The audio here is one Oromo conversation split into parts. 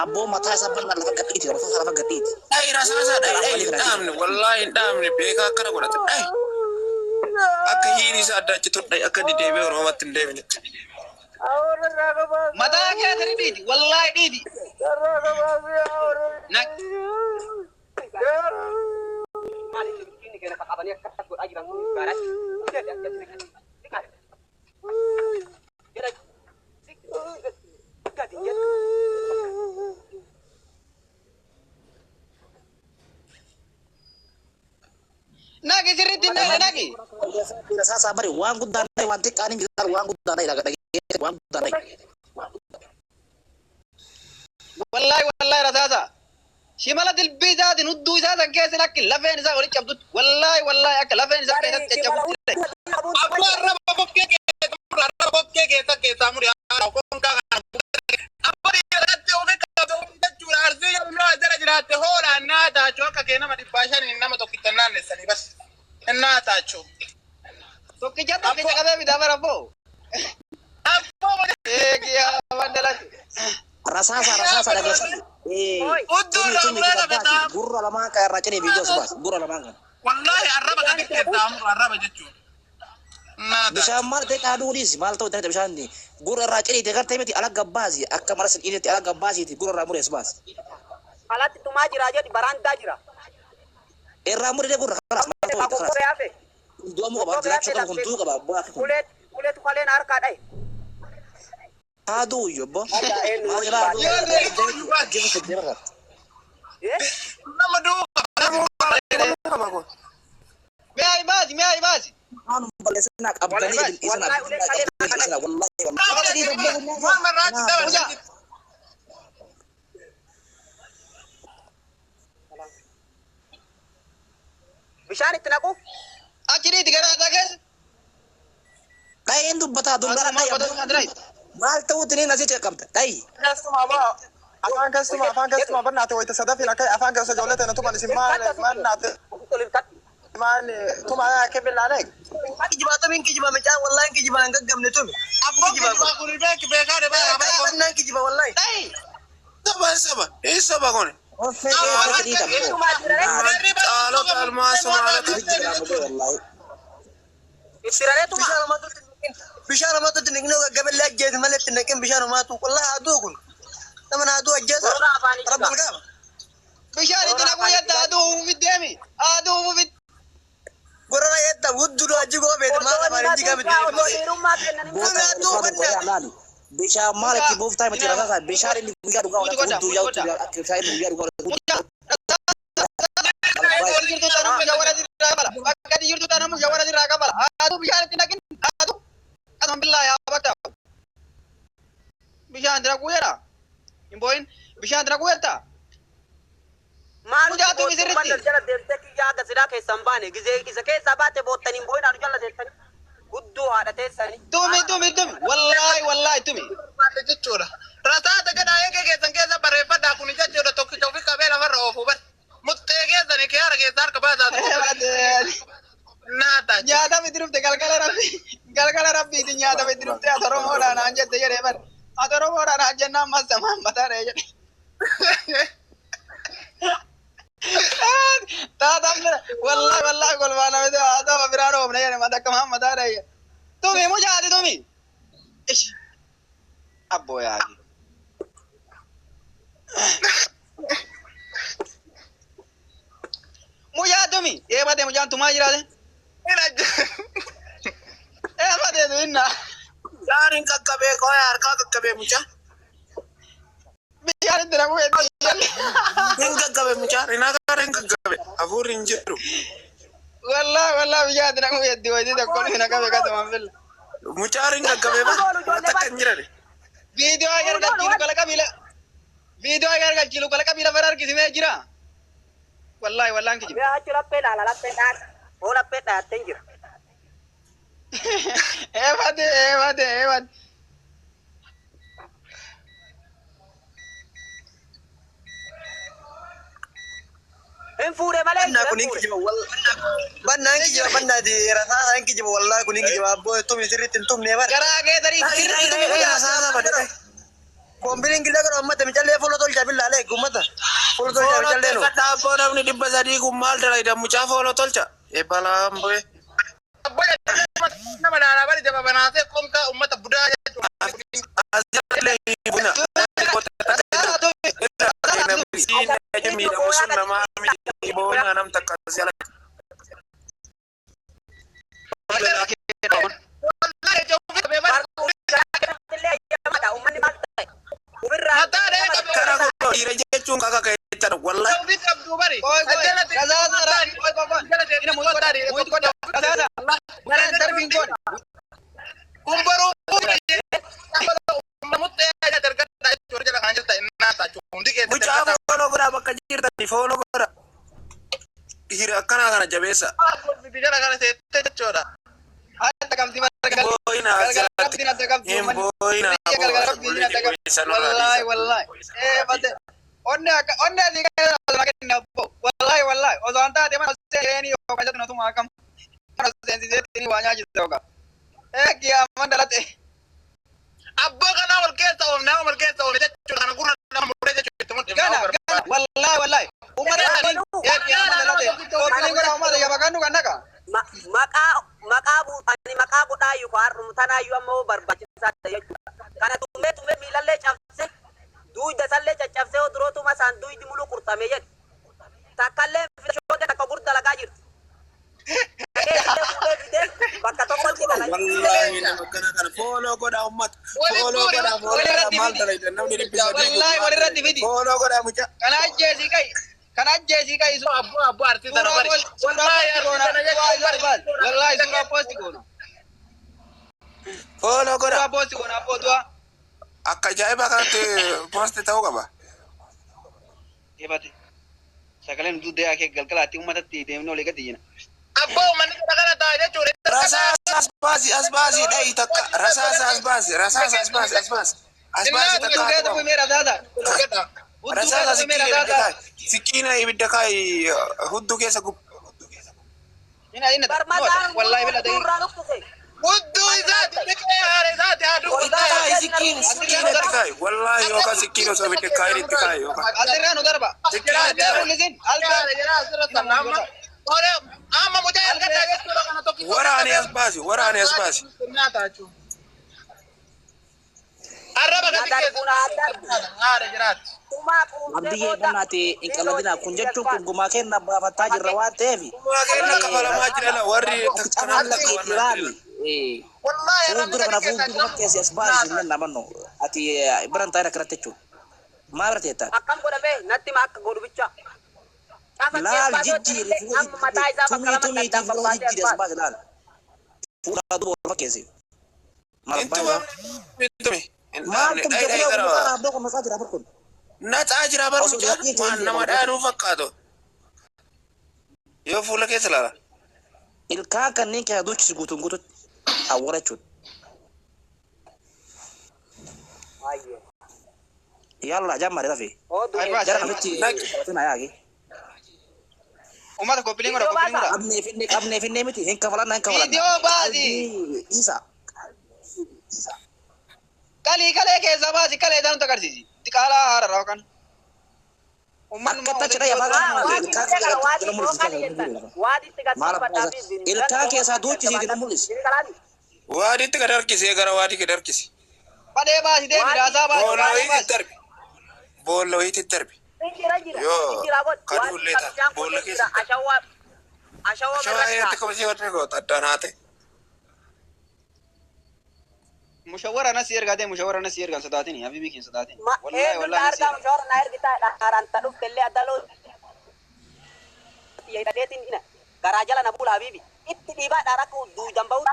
Abboo mataa isaa bal'aa lafa gadhiiti. Rasaasa lafa gadhiiti. Dhayi rasaasa dhayi dhayi hin dhaamne wallaahi hin dhaamne beekaa akkana godhate dhayi. Akka hiiri isaa adda achitu dhayi akka inni deebi'ee Oromootti hin deebine. Mataa keessa ni dhiiti. Wallaahi dhiiti. Naqi sirriitti naqi naqi. Rasaasa bari waan guddaan dhayi waan xiqqaan hin jiru waan guddaan dhayi dhagee waan guddaan dhayi. Wallaahi wallaahi rasaasa. Shimala dilbii isaatiin hudduu isaa san keessa lakki lafeen isaa walitti cabdutti. Wallaahi wallaahi akka lafeen isaa keessatti caccabutti. Abbaa arraba bokkee keessa mure arraba bokkee keessa keessaa mure haadha konkaa kana. Abbaa dhiirratti ofi qabdu jechuudha arsii jedhu jala jiraatte hoolaan naa taachuu akka kee nama 500 nama tokkicha naannessanii bas naa taachuu. Tokkicha tokkicha qabee bitaa bara abboo. Abboo Eegiyaa mandalati. Rasaasa rasaasa dhageeffadhu. Hudduu Tumi tumi irraa gabbaasi bitaa. gurra lamaan kan irraa ciree viidiyoo si baasi gurra lamaan kan. Wallaahi arraba gadi keessaa muru arraba jechuudha. Naa taachuu. Bishaan maal ta'e dhaaduu dhiisi maal ta'u ta'e bishaan gurra irraa cireete gartee miti ala gabbaasi akka mara sin dhiinetti ala gabbaasiiti gurra irraa murees baasi. Alatti tumaa jira jedhi baraandaa jira. Irraa muree gurra kalaas maal ta'u kalaas. Kokkobee hafe. Du'amuu qaba jiraachuu qabu kun du'uu qaba abbaa akka kun. Uleetu kaleen harkaa dhaye. Haa du'u iyyuu abboo. Maal irraa ajjeesu fiddee barbaadde. Nama du'uu qaba. Mi'aayi baasi mi'aayi baasi. Maanum balleessinaa qabdanii isin qabdanii isin wallahi wallahi. Morma irraa achi dabarsi. Bishaan itti naqu. Achi dhiiti garaa isaa keessa. Dhayeen dubbataa dungara dhayi. Maal ta'uutti ni asii qabda dhayi. Afaan keessuma afaan keessuma barnaate wayita sadafiin akka afaan keessa ijoollee ta'e tuman isin maal maal maal tuma akka billaalee. Kijibaa tumiin kijiba micaa wallaahi kijiba hin gaggamne tumi. Abboo kijibaa kun beek beekaa de beekaa. Bannaan kijiba wallaahi. Dhayi. Soba soba hin soba kun. Offee keessa dhiita abboo. Caalota almaasa maalota. Wallahi. Itti raree tumaa. Bishaan homaatu itti naqin gaggaballee ajjeesi malee itti naqin bishaan homaatu wallaahi aduu kun nama na aduu ajjeesa rabbal gaaba. Bishaan itti naquu yadda aduu uffit deemi. Aduu uffit. Gorora yetta wudduu aji goo beete maal afaan hin jigaa miti. Goota ulfaatu laali. Bishaan maal itti buuftaa miti rasaasa bishaan inni guyyaa dhugaa hudduu yaa'utu akka bishaan inni guyyaa dhugaa Mucaa. Jirtu tanamu jawara sirraa qabala. Bakka jirtu tanamu jawara sirraa qabala. Aduu bishaan itti naqin aduu. Akkasuma billaa yaa bakka. Bishaan itti naquu jedha. Hin boo'in. Bishaan itti naquu jetta. Maal Mucaa tumi sirriitti. jala deemtee kiyyaa akka silaa keessaa hin baane gizee isa keessaa baate boottanii hin boo'in adu jala teessanii hudduu haadha teessanii. Tumi tumi tumi. Wallaahi wallaahi tumi. Jechuudha. Rasaasa gadhaa eegee keessan keessa barreeffadhaa kun jechuudha tokkicha ofii qabee lafarra oofu bar. Muxxee keessanii kiyaara keessa harka baasaa Naa taachuu. Nyaata itti dhufte galgala rabbi galgala rabbiiti nyaata itti dhufte ati Oromoodhaan naan jette jedhee bar. Ati Oromoodhaan naan jennaan mastamaan mataa dha'ee jedhe. Taataan bira wallaahi wallaahi kolfaa namni haasawaa biraa dhoofne jedhe mata akka maan mataa dha'ee jedhe. Tumi mucaati tumi. Ish. Abboo yaaki. Mucaa tumi. Eebate mucaan tumaa jiraate. Eebate tuminna. Jaariin qaqqabee qoya harkaa qaqqabee mucaa. Bishaan itti naquu hedduu. Hin qaqqabe mucaa rinaa hin qaqqabe hafuurri hin jiru. Wallaahi wallaahi bishaan itti naquu hedduu wayii tokko ni naqabe kasumaan billa. Mucaa hin qaqqabe ba takka hin jirani. Viidiyoo gargalchiilu kala qabiila. Viidiyoo gargalchiilu kala qabiila bara harkisimee jira. Wallaahi wallaahi kijiba. Mi'a achi laphee laala laphee dhaadha. Hoo laphee dhaattee jira. Eebate eebate eebate. Hin fuudhe malee. Bannaa kun hin kijiba wallaahi. Bannaa hin kijiba bannaati rasaasa hin kijiba wallaahi kun hin kijiba abboo tumi sirriitti hin tumne bara. Garaa kee tarii sirriitti tumi mucaa. Rasaasa badate. Koombiliin gillee godhu ammatti micallee fuula tolcha billa. Uummata uummata. Fuuldura Fooloo jaldeenu. tolfadha abboo namni 300 kun maal dalagda mucaa fooloo tolcha. Eebbalaan bu'e. Nama laalaa bari jaba banaatee konkaa uummata budaa jechuudha. As jallee hin bu'ina. Miidhamu sun namaa miti boona nam takka as jala. Akkana godhu dhiira jechuun kaka keessa wallahi. Qoy qoy. Rasaasa qoy qoy qoy. Ina muyi godha muyi godha. Rasaasa. Darbiin goon. Mucaa fooloo godhaa bakka jirtani fooloo godhaa. Dhiira akkanaa kana jabeessa. Adda qabdi bara Booyina as jalatti. qabdi adda qabdi. Hin booyina. Galgala qabdi adda qabdi. Wallahi wallahi. Eh bate. Onne akka onne asii kana osoo kenna abbo. Wallahi wallahi. Osoo an taate mana seeni yookaan jettu natuma akkam. Mana seensisee waa nyaachisa yookaan. Eh kiyaaman dhalate. Abboo kanaa wal keessa oofnaa wal keessa oofne jechuudha. Kana gurra nama muree jechuudha. Gana gana wallahi wallahi. Uummata adii. Eh kiyaaman dhalate. Oopiniin godha uummata yabakannu kan naqa. Maqaa maqaa ani maqaa godhaayyuu har'um tanaayyuu ammoo barbaachisaa jechuudha. Kana tumee tumee miilallee cabse duuyda isallee caccabsee odurootuma isaan duuydi muluu qurxame jedhu. Takkallee shoota takka gurda lagaa jirti. Keesillee fuudhee fidee bakka tokkotti dalagaa. Wallahi nama akkana kana fooloo godhaa uummata. Fooloo godhaa fooloo godhaa maal dalagda namni 300 kun. Wallahi walirratti fidi. Fooloo godhaa mucaa. Kana ajjeesii kai. Kana ajjeesii kai. Abboo abboo artii tana bari. Suuraa posti goona. Wallahi suuraa posti goona. Fooloo godhaa. Suuraa posti goona abboo du'a. Akka ajaa'ibaa kanatti poosti ta'uu qaba. Ebate. Sagaleen duudee akee galgalaatti uummatatti deemnee olii gadi jina. Abboo manni kana taa'e jechuudha. Rasaasa as baasi as baasi dhayi takka rasaasa as baasi rasaasa as baasi as baasi as baasi Hudduu takka keessa bu'imee rasaasa. Hudduu rasaasa keessa bu'imee sikkiina ibidda rasaasa. kaayi sikkiina ibidda kaayi hudduu keessa gub Ina ina. Barmataan Wallahi bila ta'e. irraa luqqise. Hudduu isaati dhiqee haara isaati haa itti dubbatu. kaayi sikkiina sikkiina itti kaayi wallahi yookaan sikkiina osoo ibidda kaayin itti kaayi yookaan Asirraa nu darba. sikkiina itti Albee kaayi mul'isin. Albee. Amma mucaa ergataa jechuudha kana tokko. waraane as baasi waraane as baasi Arraba gadi Darbuun haa darbu. keessa. Haara jiraatti. Tumaa quumsee Abdiyyee booda. bannaati hin qalladina kun jechuun kun gumaa kenna baafataa jirra waan ta'eef. Gumaa kenna kafalamaa jira warri takkanaan Camallaqiitii laali. Fuuldura kana fuuldura fakkeessi as baasi hin namanno. Ati biran taa'ee akkanatti jechuudha. Maal irra teetta? Akkam godhame natti ma akka godhu bicha. Laal jijjiiri Amma mataa isaa bakka tumii lamatti tumiitii addaan fuula babbaasee jijjiiri as as baasi laal. Fuula duuba wal fakkeessi. Maal abbaa isaa? Intuma hin Maal dhaabne kun dhayi dhayi jedhee gara mucaa abbaa kun maqaa jira kun. Naxaa jira bar Osoo mucaan dhiyaatee waan nama dhaanuu fakkaatu. Yoo fuula keessa ilaala. Ilkaan kanneen keessa duuchisi guutuun guututti awwaala jechuudha. Yalla jammare rafi. Jara namichi qabatina yaagi. Uummata koppiliin godha koppiliin godha. Qabnee finne qabnee finne miti hin kafalanna hin kafalanna. Viidiyoo baasi. Isa. Qalii kalee keessa baasi kalee isaan nutti agarsiisi. Xiqaalaa haara yookaan. Uummanni Akka tacha dhaya Ilkaan keessaa duuchisiiti nu mul'isi. Waadiitti gad harkisee gara waadii gad harkisi. Badee baasi deemi raasaa baasi. Boolla Baasii wayiitti baasi. darbi. Boolla wayiitti darbi. Yoo kaduu illee taate boolla keessa. Shawaa heerti kabajee warri goota addaan haate. Mushawwara nasi ergaa deemu mushawwara nasi ergaan sodaatini habibi kin sodaatini. Wallahi wallahi nasi ergaa. Garaa jala na bula habibi. Itti dhiibaa dharaa duujan bahu.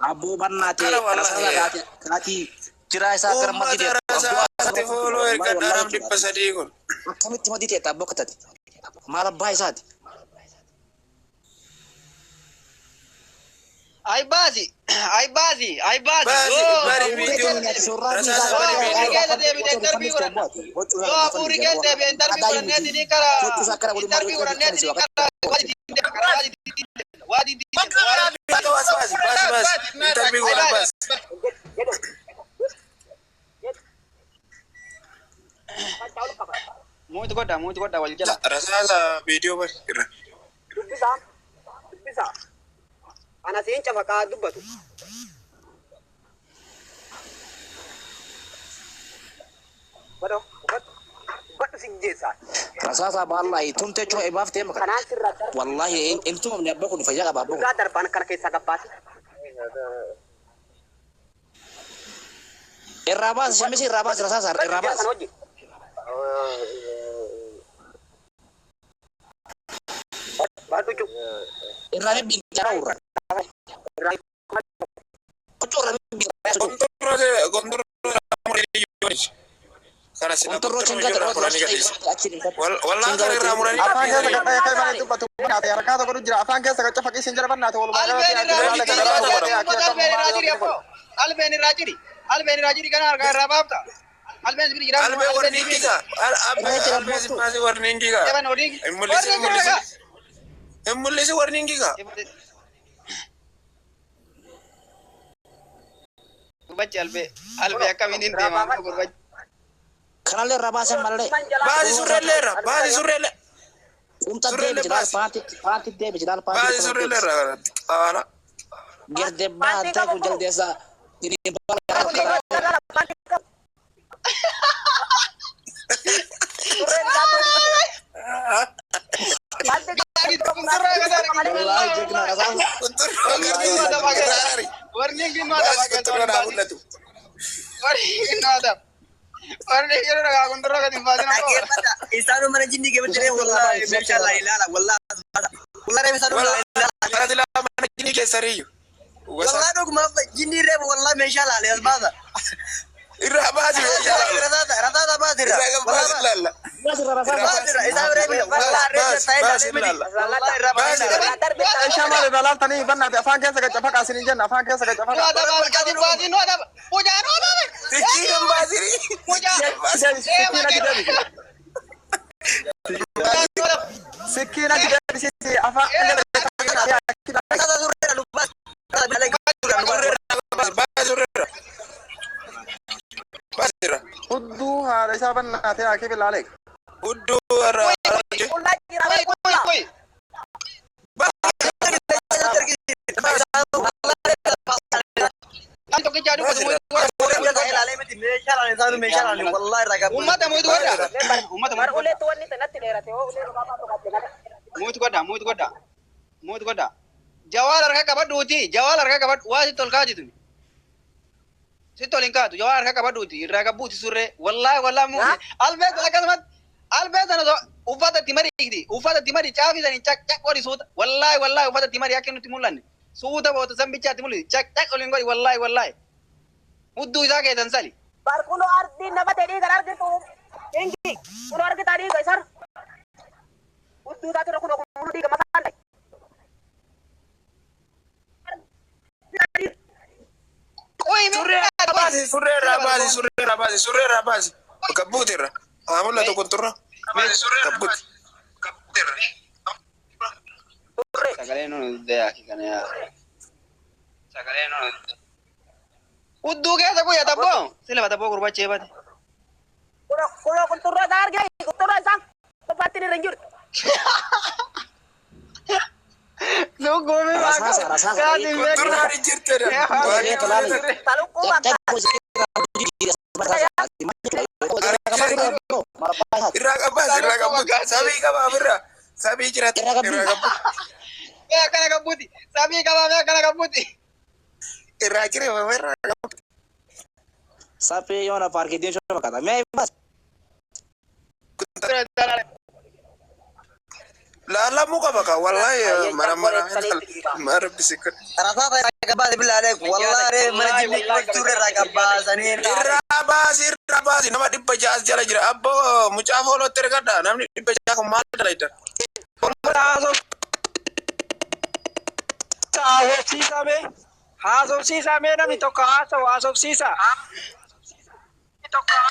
Abboo bannaate Akkana wallahi. rasaasa kaatii jiraa isaa gara Uummata maddi rasaasatti fooloo erga dharam 300 kun. Akkamitti maddi teetta abboo akkatati? Maal abbaa isaati? Ay baasi ay baasi ay baasi. Baasi bari viidiyoo. Rasaasa bari viidiyoo. Yoo afurii keessa deebi'e intarvii godhannee ni kara. Intarvii godhannee ni kara. Waadi diinde waadi diinde. Baasi baasi baasi baasi. Intarvii godhan baasi. Mute godha, mute godha wal jala. Rasaasa viidiyoo bari irra. Dubbisaa. Dubbisaa. Ana siin cafaqaa dubbatu. Badho, badho, badho si jeessaa. Rasaasa wallahi tumte jechuun ebaaf ta'e maka. Kanaan sirraa darba. Wallahi hin tumamne abbaa kun fayyaa qaba abbaa kun. Dhugaa darbaan akkana keessaa gabbaati. Irraa baasi shamisi irraa baasi rasaasa irraa Jara baasi. kana hojii. Baadhu cu. Irraa bibbiin urra. Huccuu irraa bibbiin. Kontoroo muranii kana sila Kontoroo kontoroo cingata irraa muranii gadhiisa. Wallaan kana irraa muranii Afaan keessa gadhiisa. gadhee kan malee dubbatu bannaate harkaa tokko jira afaan keessa gacca fakkii siin jala bannaate walumaa Albeen galatti irraa ati jiri, jala gara albeen irraa jiri abbo. Albeen irraa jiri. Albeen irraa jiri kana harkaa irraa baafta. Albeen sibiri jira. Albee warni hiika. Albee sipaasi warni hiika. Jaban odii. Hin mul'isin hin mul'isin. Hin mul'isin warni hiika. Gurbachi albee. Albee akkamiin hin deema gurbachi. Kanallee irraa baasan malee. Baasi surreellee irra. Baasi surreellee. Qumxa Surreellee deebi jilaal baasi. paanti paanti deebi jilaal paanti. Baasi surreellee irra kana. Qaala. Gerde baatee kun jaldeessa. Gidi baala. Wallahi jegna rasaasa. Kontoroo gartuu irraa hari. Warni ginnu Baasi adaba. kontoroo naa mul'atu. Warni ginnu adaba. Warni ginnu dhagaa kontoroo gadi hin baasin abbo. Dhaggeeffata. Isaanuu mana jinni geebatti wallahi meeshaa laa ilaala wallahi wallahi isaanuu laa ilaala. Kana silaa mana jinni keessariyyuu. Wallahi dhuguma jinni reefu wallahi meeshaa laale as baasa. Irraa baasi meeshaa laala. Rasaasa rasaasa baasirra. Irraa baasi laalla. Baasi irraa rasaasa. Baasirra isaan reefu wallahi reefu ta'ee Baasi laalla. wallahi irraa baasirra. Meeshaa maal irraa laaltanii bannaate afaan keessa gacca faqqaa siin jenna afaan keessa gacca Nu faqqaa. adaba gadi hin baasin nu adaba. Mucaa nu adaba. Sikkii kan baasiri. Mucaa. Sikkiin achi deebisi. Sikkiin achi deebisi afaan Rasaasa surreera lubbaas. Baasi surreerra. Baasi irra. Hudduu haadha isaa bannaatee akii bilaalee. Hudduu irraa. Kuy kuy kuy. Nam tokkicha dubbatu mute godha. Meeshaa laale isaanuu meeshaa laale wallahi irraa gabbaa. Uummata mute godha. Uummata mute godha. Uleetu wanni natti dheerate hoo ulee dhugaa tokko malee. Mute godha, mute godha. Mute godha. Jawaal harka qabadhuuti. Jawaal harka qabadhu. Waa sitti ol kaati tuni. Sitti ol hin kaatu. Jawaal harka qabadhuuti. Irraa gabbuuti surree. Wallaahi wallaahi muute. Albee sana akkasumatti albee sana uffata itti mariikti. Uffata itti mari caafii sanii caq caq godhi suuta. Wallaahi wallaahi uffata itti mari akka nutti mul'anne. Suuta boota san bichaatti mul'isi. Caq caq ol hin godhi wallaahi wallaahi. Hudduu isaa keessan sali. Barkuno ardi nama ta'e kan argitu. Ingi kuno argita dhiiga isar. Hudduu isaati irra kuno kun dhiiga masaan ta'e. Qoyi Surree irraa baasi surree irraa baasi surree irraa baasi surree irraa baasi. Gabbuuti irra. Haa mul'atu kontoroo. Gabbuuti. Sagalee nuun deeyaa kana yaa. Sagalee nuun. Hudduu keessa guyyaa tabboo. Sila tabboo gurbachee bate. Kuno kuno kunturroo isaa argee kunturroo isaa qophaatti irra hin jirtu. Sukkumi Rasaasa rasaasa. Kontoroo ni jirtedha. Taluqquu bakka. Irraa qabbaas irraa qabbuuti. Sabii qabaa ofirraa. Sabii jiraata. Irraa qabbuuti. Irraa qabbuuti. Mee akkana qabbuuti. Sabii qabaa mee akkana qabbuuti. Irraa jiree irraa qabbuuti. Saphee yoona paarkii deemsuu fakkaata. Mee baas. Laalamuu qaba ka wallahi mara mara mara bisikka. Rasaasa irraa gabbaase bilaalee wallahi reefu mana jinni geebatti irraa gabbaasanii. Irraa baasi irraa baasi nama 600 jala jira. Abboo mucaa foolootti ergadha namni 600 kun maal dalayda? Haasofsiisame haasofsiisame namni tokko haasawu haasofsiisa.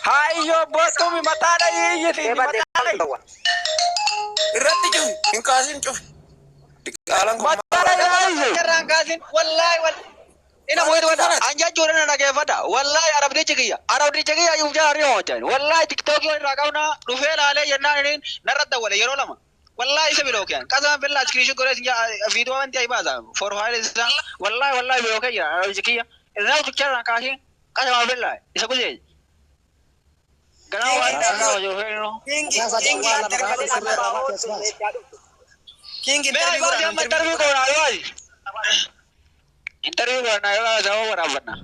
Haa iyyoo boottuumi mataadha iyyiti mataadha. Irratti cufi hin kaasin cufi. Diqaalaan kun Mataadha iyyi. Irraan kaasin wallaahi wal. Ina muhitu wada. Anja jore na dhaggeeffadha. Wallahi arabdichi kiyya. Arabdichi kiyya yuuf jaarii hojjan. Wallahi tiktookii irraa qabna dhufee laalee jennaan inni narra dawwale yeroo lama. Wallahi isa bilookiyan. Qasama billaa iskiriishin godhee sin viidiyoo wanti ayi baasa. Forfaayil isaa. Wallahi wallahi bilookee jira arabdichi kiyya. Irraa picture kaashin qasama billaa isa gusee. Ganaa waan irraa hojii feenu. Kingi kingi kingi Mee interview ayi baasi godhaa amma interview goonaa yoo ayi. Interview goonaa yoo sababa waraabbanna.